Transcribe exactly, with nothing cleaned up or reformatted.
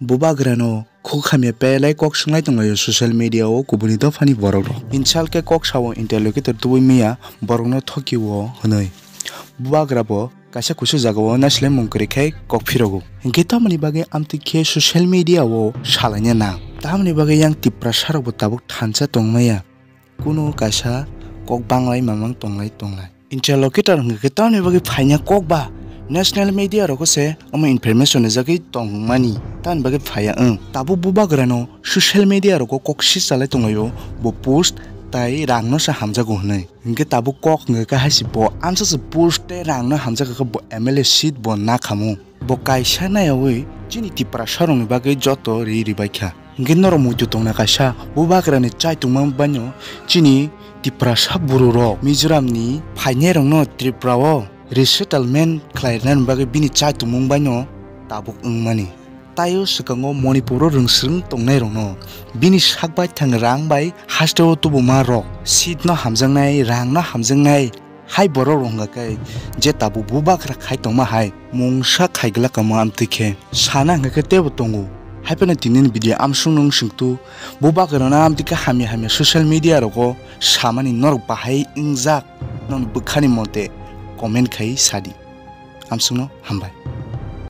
Bubagrano khuk hamya pelai kok swnglai tonglaio social media o kubuni dophani borok rok. Insult khe kok sao interlocutor tubui maya borokno thokio hwnwi. Bubagra bo kaisa kusu jagao naislemung kwrwi khai kok phirogo. Hinkhe tamoni bagwi amtwi khe social media o salaina nang. Tamoni bagwi yang Tiprasa rok bo tabuk thansa tongmaya. Kuno kaisa kok banglai mamang tonglai tonglai. Interlocutor hwnkhe tamoni bagwi phaina kok ba national media rogo se omo information rijagwi tongmani. Tamoni bagwi phaiya wng. Tabuk Bubagrano social media rogo kok si chalai tonglaio bo post tai rangno se hamjago hwnwi. Hinkhe tabuk kok hwnkhe khe haisi bo amsa se post tei rangno hamjakha khe bo M L A seat bo nakhamu. Bo kaisa nayawi chini Tiprasa rokni bagwi joto ri ribaikha. Hinkhe norok muitu tongna kaisa Bubagrani chaitungma baino chini Tiprasa bururok Mizoramni phainairokno Tripura o resettlement khlairwnani bagwi bini chaitungmung baino tabuk wngmani. Taio swkango Manipuro rwngswrwng tongnairokno bini sak baithang rang bai hasteo tubuma rok seat no hamjaknai, rang no hamjaknai hai borok rok hwnkha khe je tabuk Bubagra khai tongma hai mungsa khai glak kamo amtwi khe sana hwnkha khe teibo tongo. Haiphano tinini video amsung nung swngtu Bubagrano amtwi khe hamya hamya social media rogo samani norok bahai wngjak nokni bwkhani mote comment khai sadi. Amsungno hambai.